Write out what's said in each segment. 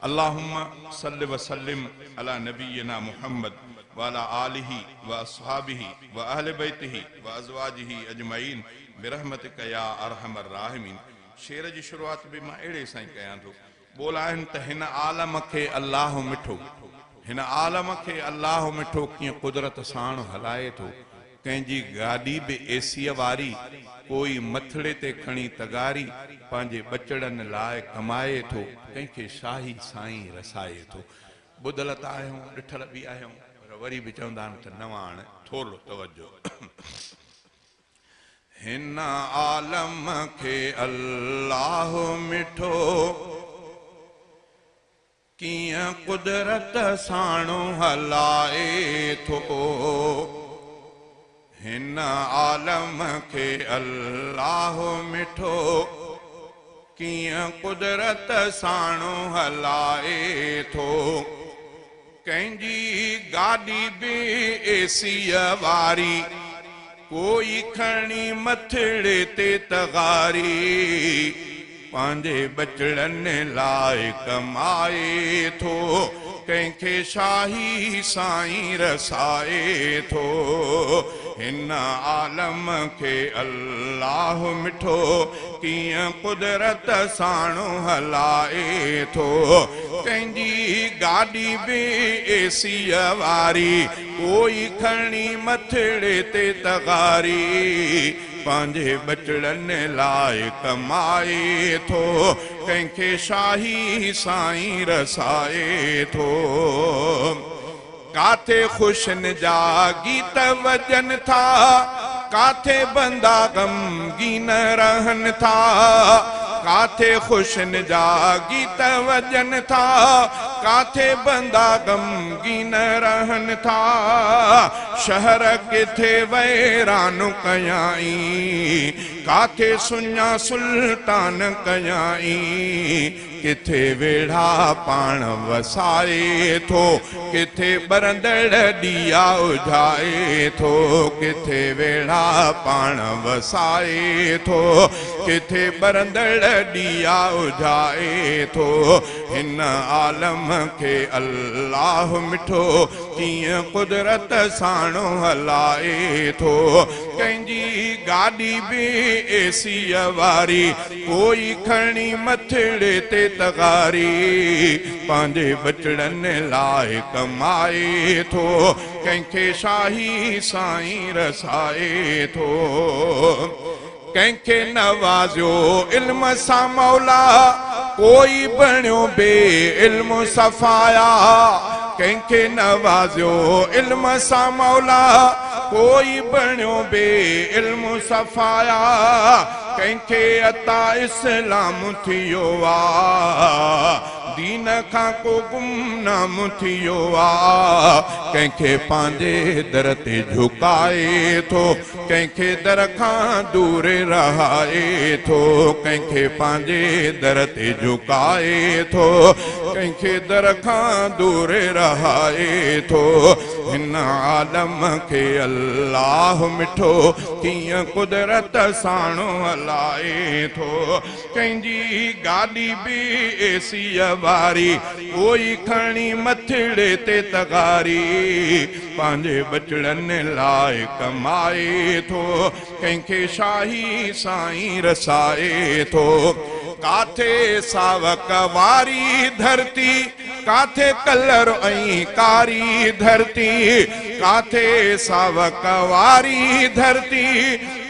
اللهم صل وسلم علي نبينا محمد وعلي آله واصحابه واهل بيته وازواجه اجمعين برحمتک يا ارحم الراحمين شعر جي شروعات به مان اهڙي سان ئي ڪيان ٿو. ٻول آهن ته هن عالم کي الله مٺو، هن عالم کي الله مٺو ڪيئن قدرت ساڻ هلائي ٿو. ڪنهن جي گاڏي به اي سيء واري، ڪوئي مٿڙي تي کڻي تغاري، پنهنجي ٻچڙن لاء ڪمائي ٿو، ڪنهن کي شاهي سائين رسائي ٿو. ٻڌل ته آهيون، ڏٺل به آهيون، پر وري به چوندا آهن ته نواڻ ٿورڙو توجه. هن عالم کي الله مٺو، ڪيئن قدرت ساڻ هلائي ٿو. هن عالم کي الله مٺو، ڪيئن قدرت ساڻ هلائي ٿو. ڪنهن جي گاڏي به اي سيء واري، ڪوئي کڻي مٿڙي تي تغاري، پنهنجي ٻچڙن لاء ڪمائي ٿو، ڪنهن کي شاهي سائين رسائي ٿو. هن عالم کي الله مٺو، ڪيئن قدرت ساڻ هلائي ٿو. ڪنهن جي گاڏي به اي سيء واري، ڪوئي کڻي مٿڙي تي تغاري، پنهنجي ٻچڙن لاء ڪمائي ٿو، ڪنهن کي شاهي سائين رسائي ٿو. ڪاٿي خوشين جا گيت وڄن ٿا، ڪاٿي بندا غمگين رهن ٿا. ڪاٿي خوشين جا گيت وڄن ٿا، ڪاٿي بندا غمگين رهن ٿا. شهر ڪٿي ويران ڪيائين، ڪاٿي سڃا سلطان ڪيائين. ڪٿي ويڙها پاڻ وسائي ٿو، ڪٿي ٻرندڙ ڏيئا اجهائي ٿو. ڪٿي ويڙها پاڻ وسائي ٿو، ڪٿي ٻرندڙ ڏيئا اجهائي ٿو. هن عالم کي الله مٺو، ڪيئن قدرت ساڻ هلائي ٿو. ڪنهن جي گاڏي به اي سيء واري، ڪوئي کڻي مٿڙي تي تغاري، پنهنجي ٻچڙن لاء ڪمائي ٿو، ڪنهن کي شاهي سائين رسائي ٿو. ڪنهن کي نوازيو علم سان مولا، ڪوئي بڻيو بي علم صفايا. ڪنهن کي نوازيو علم سان مولا، ڪوئي بڻيو بي علم صفايا. ڪنهن کي عطا اسلام ٿيو آ، دين کان ڪو گمنام ٿيو آ. ڪنهن کي پنهنجي در تي جهڪائي ٿو، ڪنهن کي در کان دور رهائي ٿو. ڪنهن کي پنهنجي در تي جهڪائي ٿو، ڪنهن کي در کان دور رهائي ٿو. هن عالم کي الله مٺو، ڪيئن قدرت ساڻ هلائي ٿو. ڪنهن جي گاڏي به اي سيء واري، ڪوئي کڻي مٿڙي تي تغاري، پنهنجي ٻچڙن لاء ڪمائي ٿو، ڪنهن کي شاهي سائين رسائي ٿو. ڪاٿي ساوڪ واري ڌرتي، ڪاٿي ڪلر ۽ ڪاري ڌرتي. ڪاٿي ساوڪ واري ڌرتي،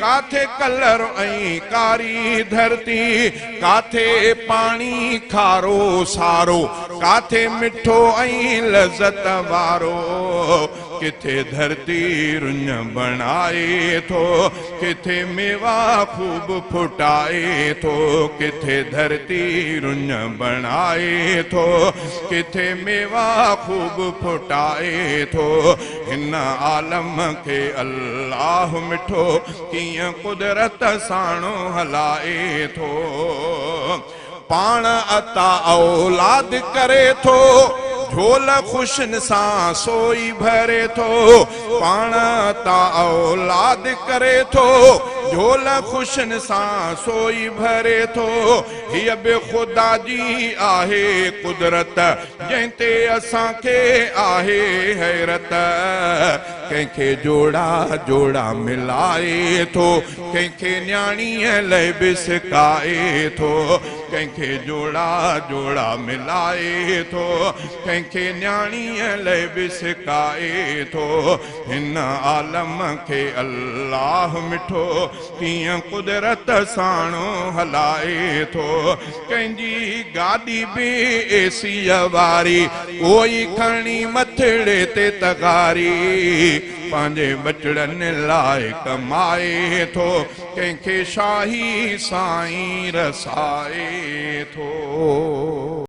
ڪاٿي ڪلر ۽ ڪاري ڌرتي. ڪاٿي پاڻي کارو سارو، ڪاٿي مٺو ۽ لذت وارو. ڪٿي ڌرتي رڃ بڻائي ٿو، ڪٿي ميوا خوب ڦٽائي ٿو. ڪٿي ڌرتي رڃ بڻائي ٿو، ڪٿي ميوا خوب ڦٽائي ٿو. هن عالم کي الله مٺو، ڪيئن قدرت ساڻ هلائي ٿو. پاڻ عطا اولاد ڪري ٿو، جهول خوشين سان سوئي ڀري ٿو. پاڻ عطا اولاد ڪري ٿو، جهول خوشين سان سوئي ڀري ٿو. هيءَ به خدا جي آهي قدرت، جنهن تي اسان کي آهي حيرت. ڪنهن کي جوڙا جوڙا ملائي ٿو، ڪنهن کي نياڻيءَ لاءِ به سڪائي ٿو. ڪنهن کي جوڙا جوڙا ملائي ٿو، ڪنهن کي نياڻيءَ لاءِ به سڪائي ٿو. هن عالم کي الله مٺو ڪيئن قدرت ساڻو هلائي ٿو. ڪنهن جي گاڏي به اي سيءَ واري، ڪوئي کڻي مٿڙي تي تگاري. پنهنجي ٻچڙن لاءِ ڪمائي ٿو، ڪنهن کي شاهي سائين رسائي ٿو.